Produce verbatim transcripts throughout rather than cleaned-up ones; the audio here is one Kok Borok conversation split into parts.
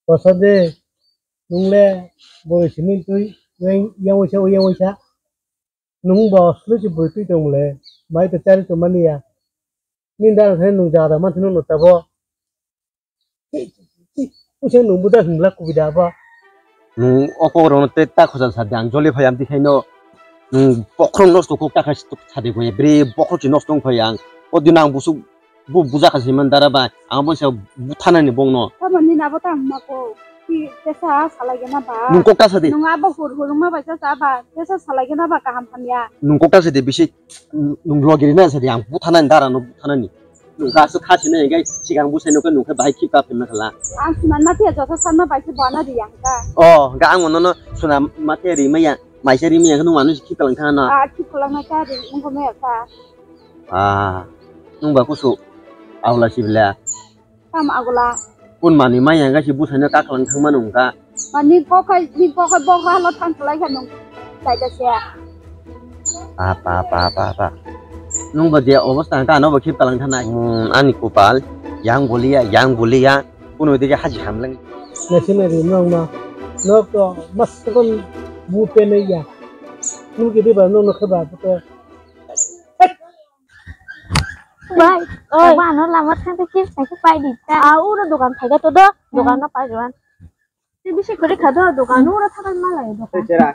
Kosa de, nung le bwrwi simi twi, yang, yang waisa, yang waisa. Nung bo sle se bwrwi twi tong le, mai to chari to mani ya. Nini da thani nung jaga man thani nung tabo. Uche nung buda himla kubida ba. Nung o kok rong te ta khosa sa de ang joli phai am tikhai no. Nung bokhorok nosto kok ta khai sa de koi bre bokhorok si nosto phai ang. O din ang busuk Bu buja kha siman dara bai. Ang bo se buthanani bongno. Tamo ni nabo tang mako. Ki tesa salai gena ba. Nung kok ta sadi. Nung abo hur hur ma bai sa ba. Tesa salai gena ba kaham hamya. Nung kok ta sadi bisi nung logiri na sadi ang buthanani dara no buthanani. Nung ka su kha sini gai sigang busai no ka nung ka bai khip ka pemna khala. Ang siman ma te joto san ma bai se bona di yang ka. Oh, ga ang mono no suna ma te ri ma ya. Maisa ri ma ya ka nung anu khip kalang thana. Ah, khip kalang na ka ri nung ko me ka. Ah, nung ba kusu aula sibla. Kam agula. Kun mani maya ga si busaino ka kalang thang manu ka. Mani kokai ni kokai bok halo thang kalai ka nung. Dai da se. Apa apa apa apa. Nung ba dia obostha ka no ba khip kalang thana. Hmm, ani kupal yang bolia yang bolia. Kuno dike haji hamlang. Nasi nari nong no. Nok to mas kon bu pe ne ya. Nung ke ba nong no khaba to. Bai, oi. Ba no lama thang te kis thang pai di ta. A uro dokan thai ga to do. Dokan no pai juan. Te bisi kori kha do dokan no uro thakai malai dokan. Te chera.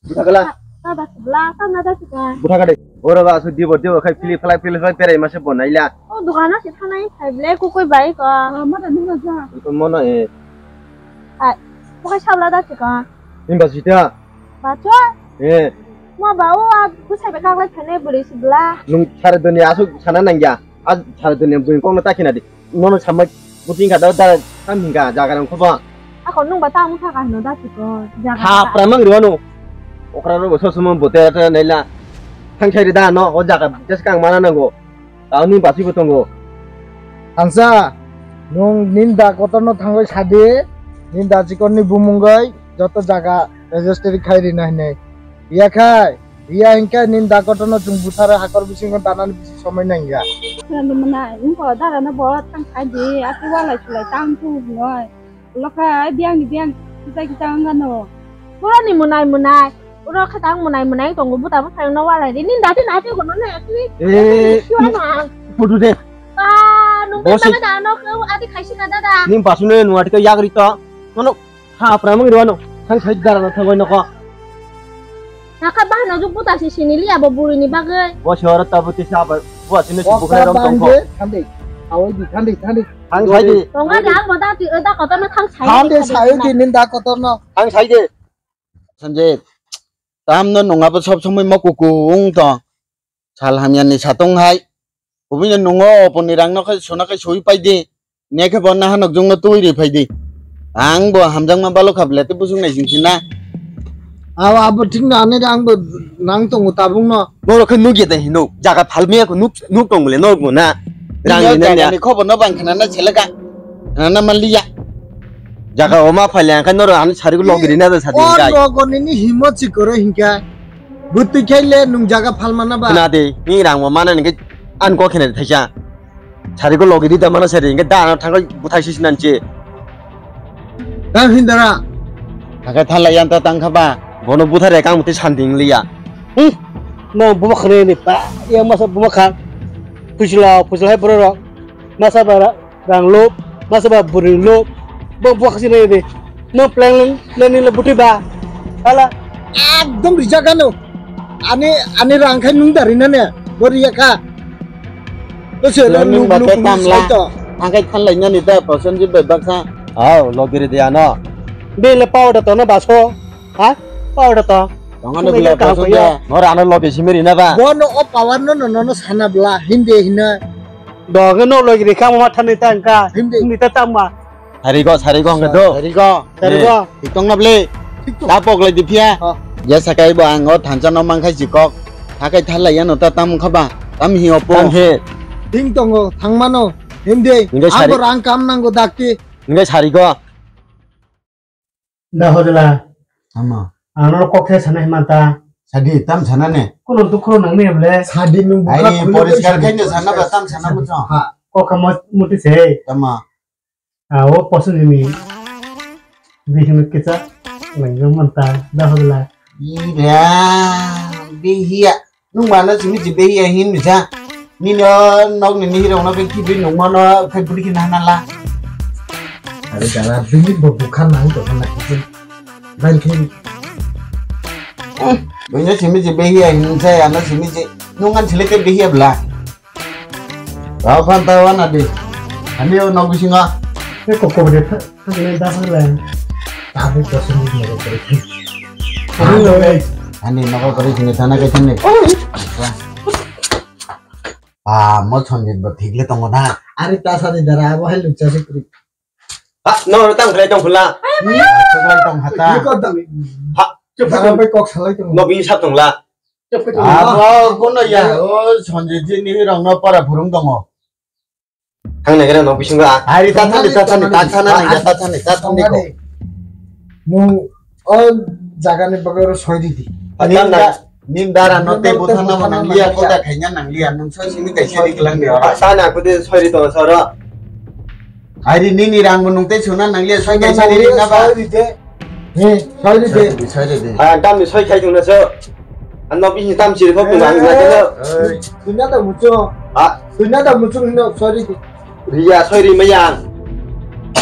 Buthakala. Ta da bla ta na da ta. Buthakade. Oro ba su dibo dibo khai pili phalai pili phalai perai mase bonaila. O dokan no se thanai khai ble kukui bai ko. Ma da nung na ja. Ko mono e. Ai. Ko kai sabla da ta. Nimba sita. Bacha? Eh. Ma ba o a busai be kaglai thane bwrwi sibla. Nung sare doni asuk sana nangya. A sare doni bwrwi kongno ta khina di. Nono samai buting ka da da tam hinga jaga rang khoba. Ako nung ba ta mutha ka hino da tiko. Jaga. Ha pramang riwano. Okra ro so sumo bote ta naila. Thang sai da no o jaga jes kang mana nango. Tao ni basi bo tongo. Angsa, nung nini da kotorno thangwi sadi, nini da chikorni bumungwi joto jaga registry khai rina hinwi. Riya khai, riya hinkhe nini da kotorno chwng butharo hakor bisingo danani bisi somoi nangya. Khwnadi mwnai, wngkha dara no bo thang khai di, ati walai sulai tang tu hinwi. Lokha biang ni biang kisa kisa wngano. Pura ni mwnai mwnai. Uro kha tang mwnai mwnai tongo buta bwsai no walai di. Nin dati nati kono ne atwi. Eh, siwa na. Putu de. Pa, nung Bosi. Tama da no ko ati khaisi na dada. Nin basu ne nuati ka yagri to. Nono ha pramang riwano. Thang sai dara no thangoi noko. Nakha bahana jukbo ta si sini liya bo buri ni bagwi. Bo si oro tabo tisa abo bo sini si bukha rom tongkho. Thandi, awai di, thandi, thandi. Thang sai di. Tonga di ang bo da ti, da kotor no thang sai. Thandi sai di nin da kotor no. Thang sai di. Sanjit, tam no nunga bo sob somoi mo kuku ung to. Sal hamya ni satong hai. Kubui no nungo opor ni rang no khai sona khai sui pai di. Ne khe bo naha nok jong no tui ri phai di. Ang bo hamjakma balo kha ble te busuk nai sing sina. Aw abo thik no ani ang bo nang tongo tabuk no. Norok khe nuk ya de hinuk jaga phalmaya kho nuk nuk tong le norok bo na. Rang ni na ni khobor no bang khna na seleka. Na na maliya. Jaga o ma phaile ang khe norok ani sari logiri na da sadi kai. O rogo nini himo chikoro hinkha. Bwtwi khe le nung jaga phalmana ba? Khna de, ni rang bo mana ni khe an kok khna de thaisa. Sari ko logi di da mana sari, hingke da ano thangoi buthai sisi nanche. Tang hindara. Thangkai thalai yan ta tangkha ba, bono buthai rek ang muti sandi hingliya. Hmm, no buma khne ni pa, ya masa buma kha. Pujla, pujla hai boro rok. Masa bara, rang lo, masa ba buri lo. Bo bua khasi nai de. No plan lang, nani la buti ba. Hala. Ekdom rijak ano. Ani, ani rang khai nung dari nane. Bo riya kha. Bese lo nung ba luk te luk tamla. Sai to. Angkai thanlai nani da Prosenjit bai baksa. Aw, logiri de ano. Be le power da to no baso. Ha? Power da to. Tong ano bile Prosenjit. Nor ano logi simiri na ba. Bo no o power no no no no sana bla hinde hina. Doge no logiri kamo ma thani ta angka. Hinde. Hinde ta tama. Sarigo, sarigo hwnkhe do. Sarigo, sarigo. Eh, thik tongna ble. Thik tong. Da poklai di phiya. Oh. Ya sakai bo ang o thansa no mangkhai si kok. Thakai thalai ya no ta tam kha ba. Tam hi opo. Tam hi. Thik tongo, thangmano. Hindi. Hingke sari. Ang bo rang kam nango dakti. Hingke sarigo. Da hojla. Tamo. Ang no kok se sanai manta. Sadi tam sana ne. Kuno dukhu nang ne ble. Sadi nung bukha. Ai poriskar khai ne sana ba tam sana mo. Ha. Kok ka mo muti se. Tamo. Ah, o poson ni. Bihino kisa nangyo manta da hodla. Ira, bihiya. Nung mana simi je bihiya hin bisa. Nini o nok nini hiro no ben kibri nung mano khai buri kina nala. Are jara bini bo bukha nang to na kisi. Ban khin. Bini simi je bihiya hin sa ya na simi je nung an sile ke bihiya bla. Rao phan ta wana di. Ani o nok bisingo. E kok kok de tha, tha ne da phan le. Ta bu da sung ni ne ko. Ani no ko kare sini thana ke thane. Ah, mo Sanjit bo thik le tongo na. Are ta sa de dara abo hai lucha se kri. Ha, no, no, tang khlai tong khula. Ni ko tong hata. Ni ko tong. Ha, dara bai kok salai tong. No, bini sap tong la. Abo kono ya, o Sanjit ji ni rong no para phurung tongo. Thang nai gra no bisingo a. Ari ta thani, ta thani, ta thana nang ya, ta thani, ta thani ko. Mung o jaga ni bagwi oro soi di di. Nin da, nin dara no te buthana mo nang liya, ko da khaina nang liya, nung soi sini kaisa di kelang de ora. Sana ko de soi di to soro. Ari nini rang mo nung te suna nang liya, soi kaisa di na ba. Soi di te. He, soi di de. Soi di, soi di de. Ah, dam ni soi khai tong na so. Ano bini tam siri ko pung ang na ko. Oi. Sunya ta mucho. Ah. Sunya ta mucho hino soi di de. Riya soi ri mayang.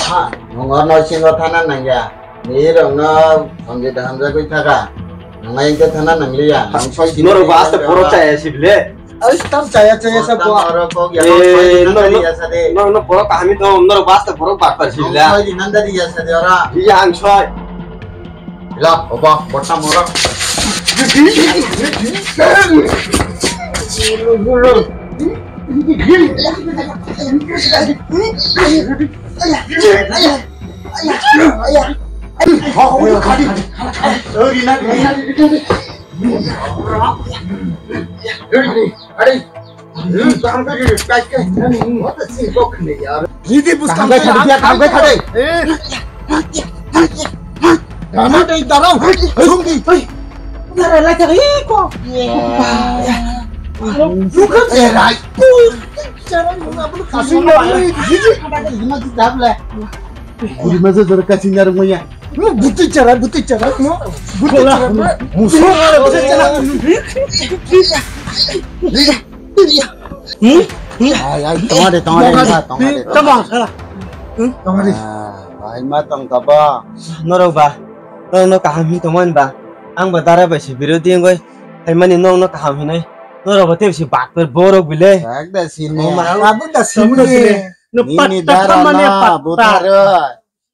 Ha, nung ano singo thana nang ya. Ni rong no Sanjit hamjagwi thaka. Nang ai ke thana nang liya. Nung soi di. Noro ba asta poro chaya si bile. Ai, tam chaya, chaya sa bo. Oro kok ya, eh, no, no, no, no, borok kahami to, no, basta borok bakta sila. Soi di nanda di ya sa de ora. Iya, ang soi. La, oba, bota mora. Ridi bus kaham khai khade, kaham khai khade. Dana dai darang. Sungdi. Dara lai ta iko. Bukan erai. Cara nuna bulu kasih. Hima di dable. Guri masa jor kasih nyarung ya. Butu cara, butu cara. Butu cara. Musuh. Butu cara. Hmm? Hmm? Ai, ai, tongade, tongade, tongade, tongade. Tamo, sala. Hmm? Tongade. Ah, ai, ma tong tabo. Norok ba, norok no kaham hin tongmani ba. Ang ba dara bai se birodhi wngoi. Hai mani norok no kaham hinai. Norok ba tebsi bakper borok bile. Ekda sini. Oh, ma. Abo da sini. No nini patta dara mane na patta. Butaro.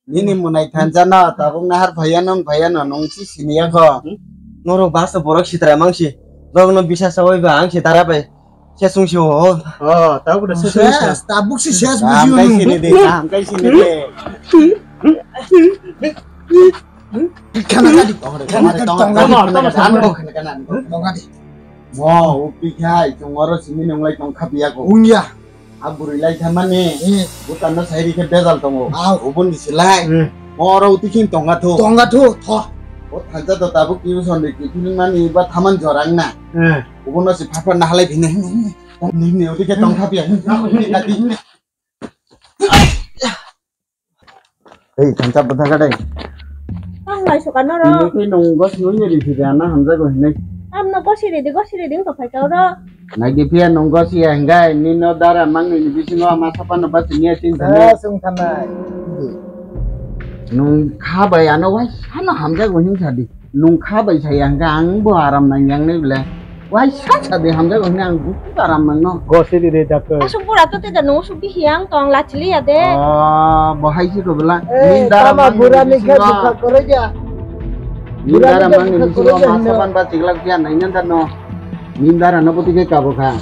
Nini munai thansa no, tabuk nahar phaiya nung phaiya no, nung si siniya kho. Hmm? Norok basta borok sitra mangsi. Rok no bisa sawai ba ang si dara bai. Se sung si o. Oh, tabuk da se sung si. Ses, tabuk si ses buji. Kaham kai sini de, kaham kai sini de. Khana kadi. Khana kadi. Tongga di. Tongga di. Tongga di. Mo, upi khai, tongoro sini nung lai tong khapiya ko. Ungya. A bwrwi lai thanmani, hmm, bwtano sairi khe bejal tongo. Au. Uboni silai. Hmm. Oro uti khin tonga thu. Tonga thu, tho. O thansa to tabuk tuition ri kiphilmani ba thaman jorang na. Hmm. Ubono si phapra na halai phina hini hini. Nini uti khe tong khapiya. Ei, thansa bwtha ka dai. Tang lai suka norok. Nini khe nung gosi uni ri thida na hamjago hinai. Amno gosi ridi, gosi ridi wngkha phaikha oro. Naidi phiya nung gosi ya hingai, nino dara mangni ni bisingo ama sapano bachini ya tin thani. Ah, sung thanai. Nung kha bai ano wai sano hamjago hin sadi. Nung kha bai saya hinga ang bo aram nang yang nai bole. Wai sa sa de hamjago hini ang buku aram nang no. Gosi di de doctor. Asuk bura to te da nung suk bihi ang tong la chili ya de. Oh, bo hai si ko bela. Eh, nin dara tama mang bura ni ni khe bisingo. Bukha kore ja. Nin bura dara ni mang ni khe bisingo bukha kore ja ma hinno. Saban ba chiglak ya nai nan da no. Nin dara no poti ke kabo kha.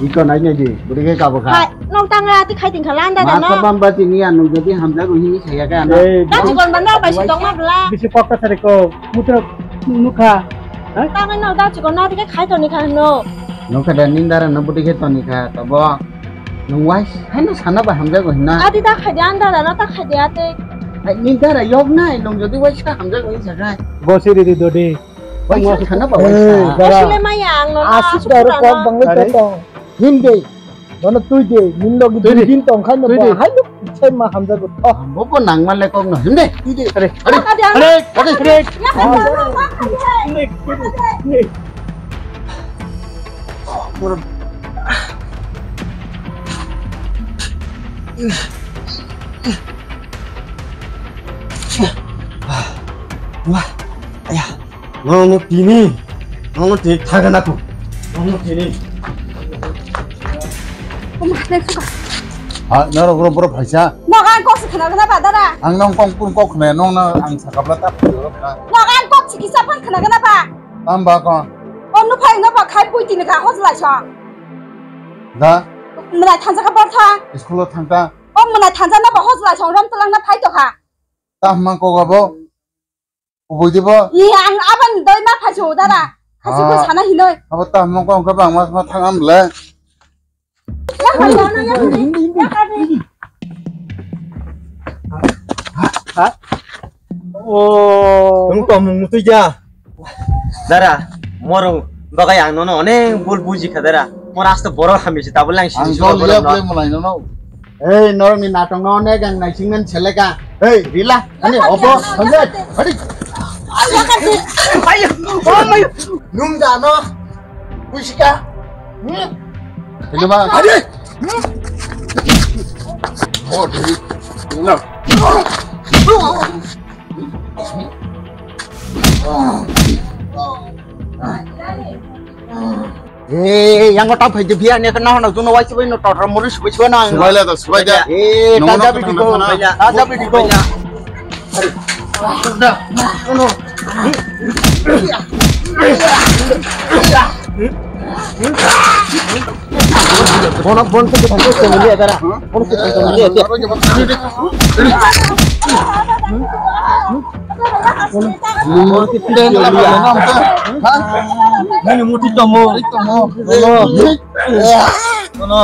Iko nai nai di, buri ke kabo kha. Hai, nok tang ati khai ting khala anda da no. Ma saban ba chini ya nung jadi hamjago hini saya ka na. Eh, da chikon ba no ba si tong ma bela. Bisi pokta sari ko. Mutra nukha. Tangwi no da chikon na dike khai toni kha no. Nokha da nin dara no budi khe toni kha tabo. Nung wai haino sana ba hamjago hinna. Adi da khai de anda da no ta khai de ate. Hai nin dara yok nai nung jodi wai sa hamjago hin sakai. Gosi ridi dodi. Wai sa sana ba wai sa. Gosi le maya ang no. Asuk dara kok bangwi tong. Him dei. Mano twi de, nini logi twi de. Din tong khai no twi de. Hai no sai ma hamjago. Oh. Bo bo nang man le kok no. Him de. Twi de. Are. Are. Are. Are. Wah. Aya. Nono tini, nono tini thangna ko. Nono tini. Omo khnai khuka. Ha, noro bro bro phaisa. Nogo ang kok se khna gana ba dara. Ang nong kong pun kok khna nong na ang sakapla ta phai ro kha. Nogo ang kok se kisa phan khna gana ba. Tam ba ko. Om no phai no ba khai pui tini ka hos lai song. Da. Mwnai thanja ka bor tha. School o thang ta. Om mwnai thanja no ba hos lai song rom tlang na phai to kha. Ta ma ko ga bo. Kubui di bo? Ni ang aban doi ma phai song dara. Khasi ko sana hinoi. Abo ta mo kong ka bang mas ma thang am le. Ya kali ana ya kali. Ya kali. Ha? Oh. Tung to mung tu ja. Dara, moro bagai ang nono onek bul buji kha dara. Mor asto boro hami si tabul lang si. Ang si dol boro ya no. Ble mulai nono. Ei, norokni natokno onek ang naisingmani seleka. Ei, rila, ani obo, hanjai, hadi. Ayo, oh my, nung dano, kusika. Hmm? Hello, ba. Hadi. Oh, dili. Nung. Eh, yang kau tahu baju biar ni kena hana tu nawai sebai no totor muri sebai sebai na. Sebai lah tu, sebai dah. Eh, nong taja nong bidi ko, nong nong. Taja bidi ko. Dah, no. Bono, bono tu kita tu semulia dara. Bono tu semulia dia. Nini muti tomo. Tomo. Tomo.